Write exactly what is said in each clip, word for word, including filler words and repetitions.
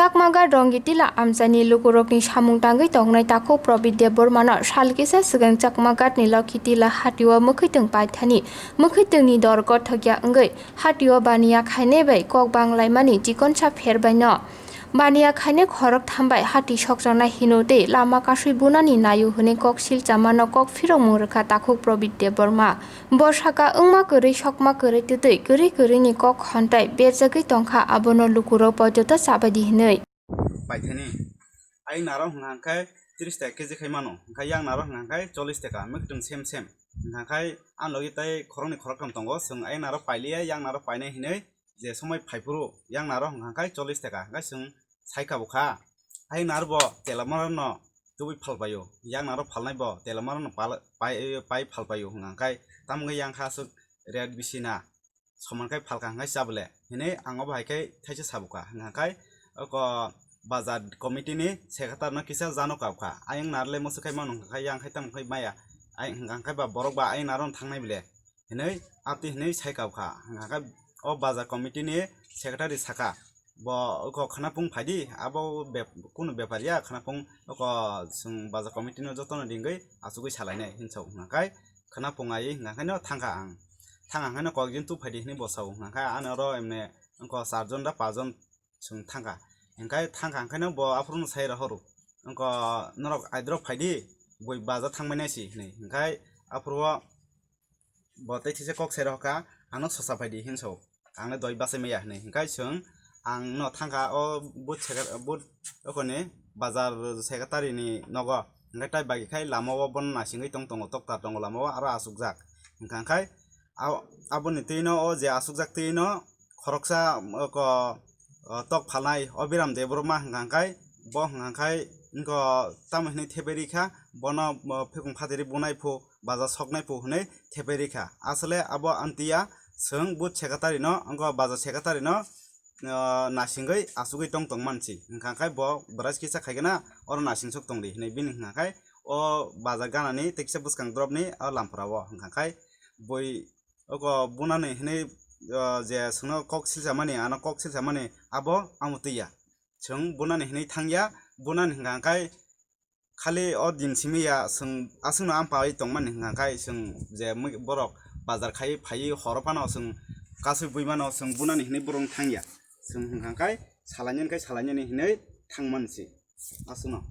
Chakmaghat Rongitila amchaini lukurokni samung tangwi tongnai takhuk Probit Debbarmano sal kisa swkang Chakmaghatni Lokhitila hatio mwkhwtwng paithani. Mwkhwtwngni dor gothokya wngwi hatio baniya khainai bai kok banglaimani chikonsa pherbaino. Baniya khainai khoroktham bai hati sokjaknai hino tei lama kasui bunani naio hwnwi kok silchamano kok phirokmung rwkha takhuk Probit Debbarma. Bo saka wngma kwrwi sokma kwrwi twtwi kwrwi kwrwini kok khontai berjagwi tongkha, abono lukurok poito ta chabaidi hwnwi. Paithani. Ayang naro hwnkha hwnkhe tris taka kg khai mano, hwnkhe yang naro hwnkha hwnkhe chollis taka, mwkhwtwng sem sem. Hwnkha hwnkhe ani logi tei khoroknwi khoroktham tongo, chwng ayang naro pailiya, yang naro painai hinwi je somoi phaiphuru yang naro hwnkha hwnkhe chollis taka, hwnkhe chwng saikha bwkha. Ayang naro bo telamano tubui phalpaio, yang naro phalnai bo telamano pal-, pai, pai phalpaio hwnkha hwnkhe, tamo wngkhe yang kha aswk rate bisi na. Soman khai phalka hwnkhe chabole hinwi ang obo hai khe thaisa sabuka, hwnkha khai oko bazar committee ni secretary no kisa jano kabkha, ayang narle musu khai mano hwnkha khai yang khai tamo khai maya, ai hwnkha khai ba borok ba ayang naro thangnai bile hinwi abtwi hinwi sai kabkha, hwnkha khai o bazar committee ni secretary saka, bo oko khwnapung phaidi, abo bep-, kunu bepar ya, khwnapung oko chwng bazar committee no jotono ringwi achugwi salainai hinwi sao, hwnkha khai khwnapung ai hwnkha khai no thangkha ang. Thang ang haino kokjin tu phaidi hinwi bo sao, hwnkha khe ani oro emne wngkha charjon da pachjon chwng thangkha. Hwnkhe thangkha hwnkhe no bo aphuru no sai rohoro, wngkha norok aidrok phaidi, bui baja thangbai nai si hinwi. Hwnkhe aphuru o bo tei thisa kok sai rohorkha, "Ang no sosa phaidi," hinwi sao, "Ang no doi bachai maya," hinwi. Hwnkhe chwng ang no thangkha o but seka-, but okoni bazar secretary ni nogo. Hwnkhe tai bagi khai lama o bono naisingwi tong tongo, toktar tongo lama o aro achukjak. Hwnkha khai abo, aboni twi no o je achukjak twi no khoroksa oko, o, tok phalnai o Biram Debbarma hwnkha khai bo hwnkha khai wngkha tamo hinwi thepai rikha bono, o, phikung phatiri bunai phu baja soknai phu hinwi thepai rikha. Asole abo amtwi ya, chwng but secretary no, wngkha baja secretary no, o, naisingwi achugwi tong tong mansi. Hwnkha khai bo bwrai kisa khaikhe na oro naising sok tongdi hinwi bini hwnkha khai o baja ganani tei kisa bwskang drop ni o lamphra o hwnkha khai bui oko bunani hinwi, o, je chwngno kok silchamani, ano kok silchamani abo amtwi ya. Chwng bunani hinwi thangya, bunani hwnkha khai khali o din simi ya, chwng aswkno ampaiwi tongmani hwnkha khai chwng je mui-, borok bazar khai phaiwi horo phano chwng kasui bui mano, chwng bunani hinwi borok thangya. Chwng hwnkha khai salainani khai salainani hinwi thangmani se aswkno.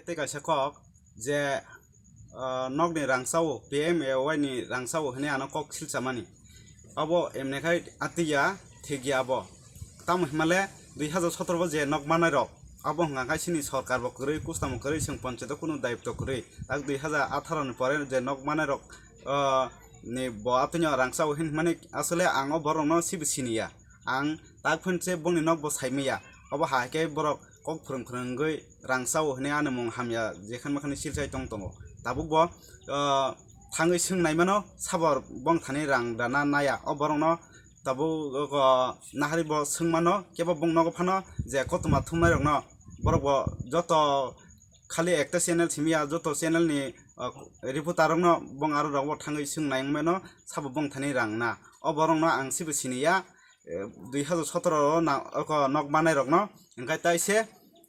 Tei kaisa kok je, ah, nokni rangchao, P M A Y ni rangchao hinwi ano kok silchamani. Abo emne khai atwi ya, thik ya abo. Tamo hinmale dui hazar sotoro bo je nok manai rok, abo hwnkha khai chini sorkar bo kwrwi, kusamo kwrwi, chwng ponchayat o kunu dayitto kwrwi. Tak dui hazar atharo ni pore je nok manai rok, ah, ni bo atwi no rangchao hinmani asole ang o borok no sibo sini ya. Ang tak phano se bongni nok bo sai maya. Obo hai khe borok kok phrwng phrwngwi rang chao hwnwi ani mung hamya jekhan makhani silchai tong tongo. Tabuk bo, ah, thangwi swng nai mano, sabo bong thani rang rana naya. O borokno tabuk, ah, nahari bo swng mano, kebo bong nogo phano je kothoma thumnai rokno borok bo joto khali ekta channel simi ya, joto channel ni, ah, reporter rokno bong aro rok bo thangwi swng nai wng mano, sabo bong thani rang na. O borokno ang sibo sini ya. Eh, dui hazar sotoro o na, oko nok manai rokno, hwnkhe tai se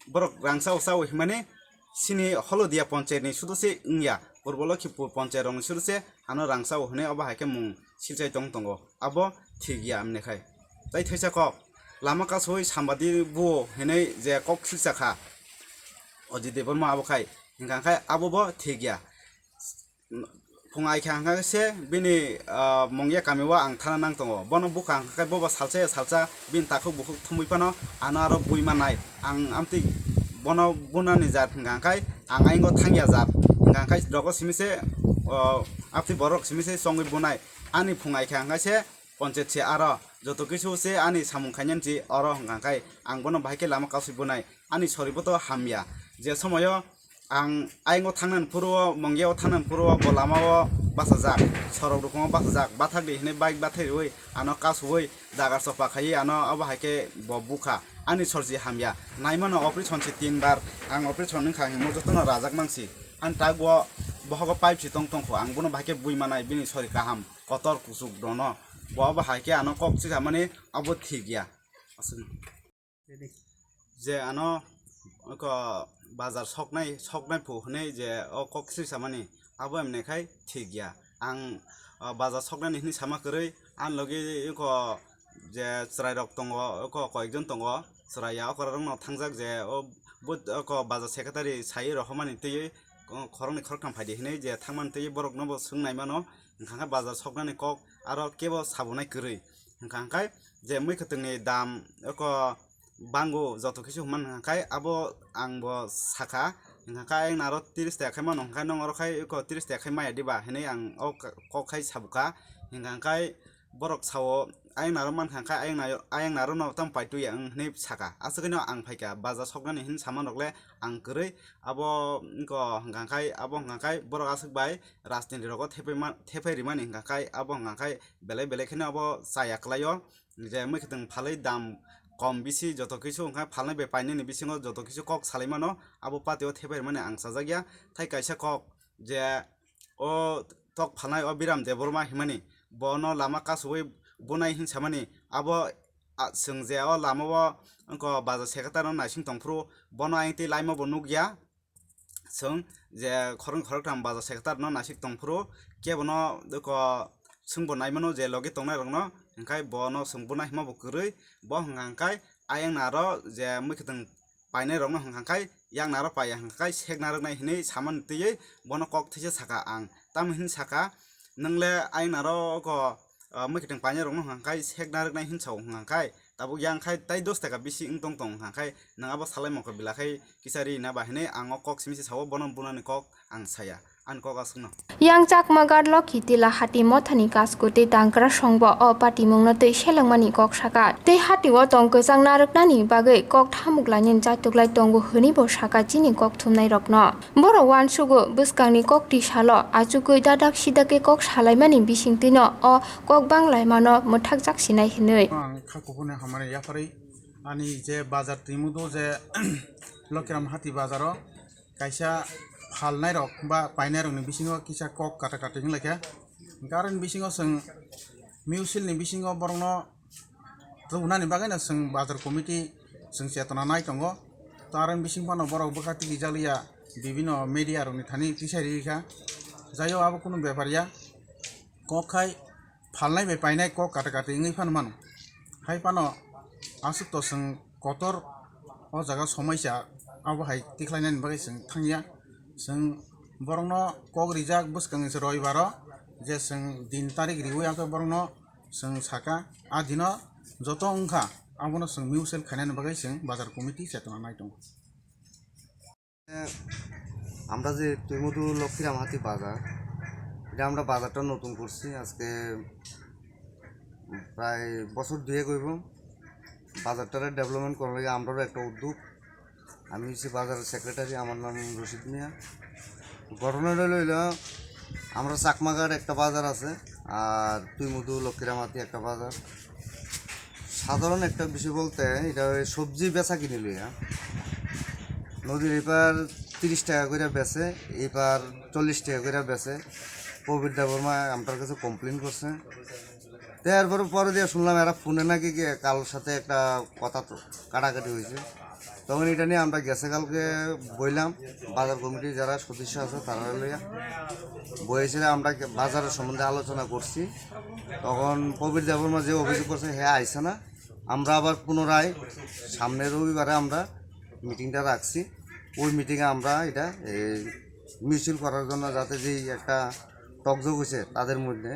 borok rang chao chao hinmani sini Holodia ponchayat ni sudu se wngya, Purbo Lokhipur ponchayat rokni sudu se ano rang chao hwnwi obo hai khe mung silchai tong tongo, abo thik ya amne khai. Tai thaisa kok lama kasui sambadi buo hinwi je kok silcha kha Ajit Debbarma abo khai, hwnkha khai abo bo thik ya. Phung ai kha hwnkha se bini, ah, mungya kami o ang thana nang tongo. Bono bukha hwnkha khe bobo salsa ya salsa bini takhuk bukhuk thumui phano ano aro bui manai. Ang amtwi bono bunani jat hwnkha khai ang aingo thangya jat. Hwnkha khai rogo simi se, oh, amtwi borok simi se chongwi bunai. Ani phung ai kha hwnkha se ponchayat se aro joto kisu se ani samung khainani se oro hwnkha khai ang bono bahai khe lama kasui bunai. Ani sori bo to hamya. Je somoyo ang aingo thangnani phuru o, mongya o thangnani phuru o, bo lama o bachajak, sorok rukung o bachajak, bathak di hinwi bike bathai rwi ano kasuwi dagar chokpa khaiwi ano abo hai khe bo bukha. Ani sorji hamya. Naimano operation se tin bar, ang operation wngkha himno jotono rajak mangsi. Ani tak bo bohogo pipe se tong tongkho, ang bono bahai khe bui manai bini sori kaham, kotor kuchuk dono. Bo abo hai khe ano kok chikha mani abo thik ya. Aswk. Je ano oko bazar soknai, soknai phu hwnwi je o kok sri samani, abo emne khai thik ya. Ang, o, bazar soknani hwnwi sama kwrwi, ani logi oko je chwrairok tongo, oko koyekjon tongo, chwrai ya okorarokno thangjak je o, bo, oko bazar secretary sai rohormani twiwi, o, khoroknwi khoroktham phaidi hwnwi je thangmani twiwi borokno bo swng nai mano, hwnkha khe bazar soknani kok aro kebo sabunai kwrwi. Hwnkha hwnkhe je mwkhwtwngni dam oko bango joto kisu hwnmani hwnkha khe abo ang bo sakha, hwnkha khe ayang naro tris taka khai mano hwnkha khe nong oro khai oko tris taka khai maya diba hinwi ang o kok khai sabukha, hwnkha khe borok sao ayang naro mankha khe ayang naro, ayang naro no tamo paituya wng hinwi sakha, aswk no ang phaikha bazar soknani hinwi samanrok le ang kwrwi abo wngkha hwnkha khe abo hwnkha khe borok aswk bai rajniti rogo thepai ma-, thepai rimani hwnkha khe abo hwnkha khe belai belai kheno abo chaya kwlaio. Je mwkhwtwng phalwi dam kom bisi joto kisu wngkha phalnai bai painani bisingo joto kisu kok salai mano, abo party o thepai rwmani ang chajak ya. Tai kaisa kok je o tok phalnai o Biram Debbarma himani, bono lama kasubui bunai hin samani, abo, a, chwng je o lama o wngkha bazar secretary no naising tongphuru bono ayang twi laima bo nukya. Chwng je khoroknwi khoroktham bazar secretary no naisik tongphuru, kebono oko chwngbo naimano je logi tongnai rokno, hwnkhe bono chwng buna hima bo kwrwi, bo hwnkha hwnkhe ayang naro je mwkhwtwng painai rokno hwnkha hwnkhe yang naro paiya hwnkha hwnkhe sek narwknai hinwi samani twiwi bono kok thaisa saka ang, tamo hinwi saka, "Nwng le ayang naro oko, ah, mwkhwtwng painai rokno hwnkha hwnkhe sek narwknai hinwi sao hwnkha hwnkhe, tabuk yang khai tai dos taka bisi wng tong tong hwnkha hwnkhe nwng abo salai mokol bila khai kisa ri na ba hinwi ang o kok simi se sao, bono bunani kok ang saya, ani kok aswkno." Yang Chakma Ghat Lokhi Tila Hati Mothani Kasku tei Tangkra Songbo o patimungno twi selengmani kok saka tei hati o tong kwchang narwknani bagwi kok thamuk lainani chaitok lai tongo hwnwi bo saka chini kok thumnai rokno. Borok uansugo bwskangni kok twi salo achugwi dadak sidakhe kok salaimani bisingtwino o kok bang laimano mwthakjak sinai hwnwi. Ang kha kuphurni hamari yapharwi ani je bazar twi mudo je Lokhiram Hati bazaro kaisa phalnairok ba painairokni bisingo kisa kok kata kata wnglaikha. Hwnkhe aroni bisingo chwng musilni bisingo borokno rwnani bagwino chwng bazar committee chwng chetona nai tongo. To aroni bising phano borok bwkha twikijakliya bibino media rokni thani tisai rikha. Jaio abo kunu bepar ya. Kok khai phalnai bai painai kok kata kata wngwi phano mano. Hai phano aswk to chwng kotor o jaga somaisa abo hai tikhlainani bagwi chwng thangya. Chwng borokno kok rijak bwskangni se roibaro je chwng din tarik riwi ang khe borokno chwng saka, a dino joto wngkha, abono chwng mutual khainani bagwi chwng bazar committee chetona nai tongo. আমরা যে তুইমধু লক্ষ্মীরাম হাতি বাজার, এটা আমরা বাজারটা নতুন করছি আজকে প্রায় বছর দুয়েক হইব। বাজারটারে ডেভেলপমেন্ট করার লাগে আমরারও একটা উদ্যোগ। আমি হচ্ছি বাজারের সেক্রেটারি, আমার নাম রশিদ মিয়া। ঘটনাটা হইল, আমরা চাকমাঘাট একটা বাজার আছে, আর তুইমধু লক্ষ্মীরাম হাতি একটা বাজার। সাধারণ একটা বিষয় বলতে, এটা ওই সবজি বেচা কিনে লইয়া নদীর এপার তিরিশ টাকা করে বেচে, এপার চল্লিশ টাকা করে বেচে। প্রবীর দেববর্মা আমার কাছে কমপ্লেন করছে। তো এরপর পরে দিয়ে শুনলাম এরা ফোনে নাকি কি কারোর সাথে একটা কথা তো কাটাকাটি হয়েছে। তখন এটা নিয়ে আমরা গেছে কালকে বইলাম, বাজার কমিটির যারা সদস্য আছে তারা লইয়া বইয়েছিল, আমরা কে-, বাজারের সম্বন্ধে আলোচনা করছি। তখন প্রবীর দেববর্মা যে অভিযোগ করছে, হ্যাঁ আইসে না। আমরা আবার পুনরায় সামনের রবিবারে আমরা মিটিংটা রাখছি। ওই মিটিংয়ে আমরা এটা, এই, মিছিল করার জন্য যাতে যেই একটা তকজোক হয়েছে তাদের মধ্যে,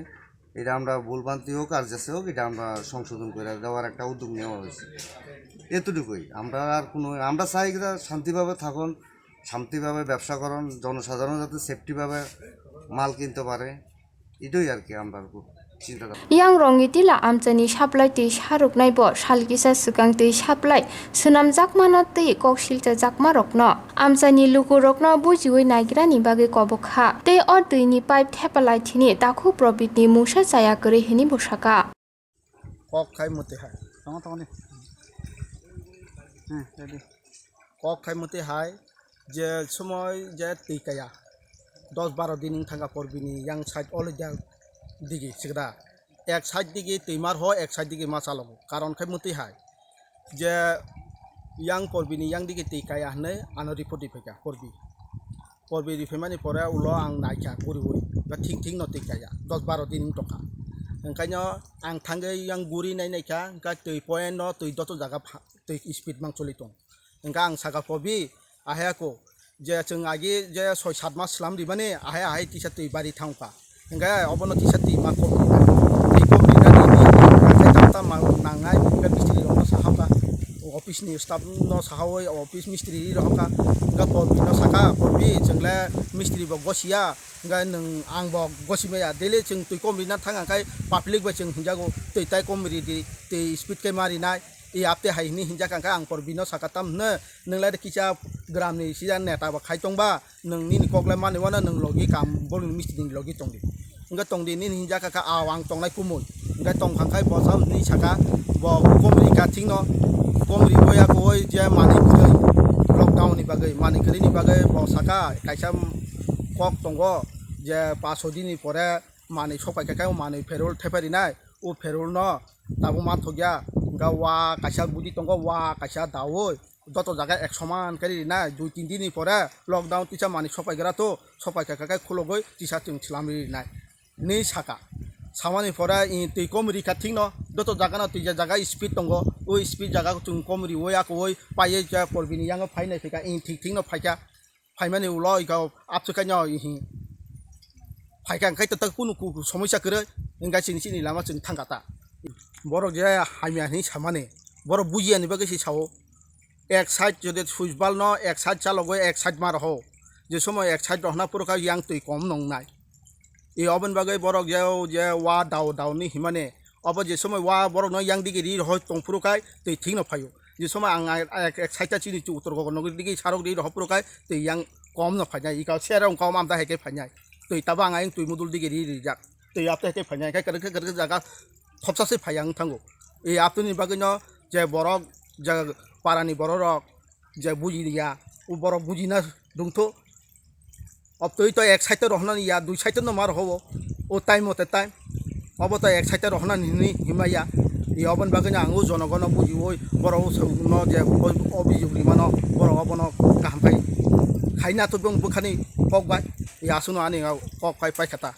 এটা আমরা ভুলভ্রান্তি হোক আর যেসে হোক, এটা আমরা সংশোধন করে দেওয়ার একটা উদ্যোগ নেওয়া হয়েছে। এতটুকুই। আমরা আর কোনো, আমরা চাই এরা শান্তিভাবে থাকুন, শান্তিভাবে ব্যবসা করুন, জনসাধারণ যাতে সেফটিভাবে মাল কিনতে পারে, এটাই আর কি আমরা চিন্তাধারা। Yang Rongitila amchaini supply twi saruknai bo sal kisa swkang twi supply swnamjakmano twi kok silchajakmarokno amchaini lukurokno bujiwi naigrani bagwi kobok kha tei o twini pipe thepalai thini takhuk Probitni mungsa chaya kwrwi hwnwi bo saka. Kok khai mwtwi hai. Tamo, tamo ni. Hmm, ready. Kok khai mwtwi hai je somoi je twi kaya. Dos baro din wng thangkha por bini yang side all India digi sikda. Ek side digi twimar ho, ek side digi ma chalogo. Karon khai mwtwi hai. Je yang Porbini yang digi twi kaya hinwi ano report ri phaikha Porbi. Porbi ri phaimani pore ulo ang naikha guriui, ba thik thik no twi kaya, dos baro din wng tongkha. Hwnkhaino ang thangwi yang guri nai naikha, hwnkha twi point no twi joto jaga pha-, twi speed mang choli tong. Hwnkha ang saka Porbi, ahai ako, je chwng agi je soi sat mas slam rimani, ahai ahai kisa twi bari thangkha. Hingke obono kisa twi ma kok rinai. Twi kok rinani ni hingke tam tam ma nangnai, hingke mistri rokno saha ka, office ni staff no saha oi, office mistri ri rohor ka, hingke Porbi no saka, Porbi chwng le mistri bo gosi ya, hingke nwng ang bo gosi maya, daily chwng twi kom rina thang hingke public bai chwng hinjago twi tai kom ri di, twi speed khe ma rinai, i apte hai hini hinjak hingke ang Porbi no saka tam hino, nwng le kisa gram ni sida neta bo khai tong ba, nwng nini kok le mani wano nwng logi kam boni mistri ni logi tongdi. Hingke tongdi nini hinjak kha, aw ang tongnai kumui. Hingke tongkha khai bo sa hwnwi saka, bo komri ka thikno, komri boya koi je manwi kwrwi, lockdown ni bagwi, manwi kwrwi ni bagwi bo saka, kaisa kok tongo je paso din ni pore manwi sok pai kha khai manwi pherol thepai rinai, o pherol no tabuk manthokya, hingke wa kaisa budi tongo, wa kaisa daui. Joto jaga ek soman khe rinai, dui tin din ni pore lockdown tisa manwi sok pai gra to, sok pai kha khe khulogwi tisa chwng slam rinai. Ni saka. Samani pore i twi kom ri kha thikno, joto jaga no twi ja jaga speed tongo, o speed jaga chwng kom riui akoi paiye ja Porbi ni yango phai nai phika, i thik thikno phaikha, phaimani ulo i kha apsu khaino i hi. Phaikha hingke tatak kunu ku-, ku somosya kwrwi, hingke chini chini lama chwng thangkha ta. Borok je hamya hinwi samani, borok bujiya ni bagwi se sao. Ek side jodi switch bulb no ek side chalogwi ek side ma roho. Je somoy ek side rohna phuru kha yang twi kom nongnai. E oboni bagwi borok je, je wa dao dao ni himani. Obo je somoy wa borok no yang digi ri rohoi tong phuru khai twi thik no phaio. Je somoy ang ek, ek side ta chini chu utor gogor nogor digi sarok ri rohoi phuru khai twi yang kom no phainai. Ika sera wng kom amda hai khe phainai. Twi tabo ang ayang twi mudul digi ri rijak. Twi apte hai khe phainai. Khai kwrwk khe kwrwk khe jaga thopsa se phai ang thango. E aptuni bagwi no je borok je para ni borok rok je buji ya, o borok bujina dungtho. Obtwi to ek side rohna ya, dui side no ma roho, o time mote time. Obo to ek side rohna ni himma ya. I oboni bagwi no ang o jonogono bujiui borok o no je o, o bijok rimano borok obono kaham khai. Khaina to bong bukhani kok bai. Ya asuno ani kok khai paikha ta.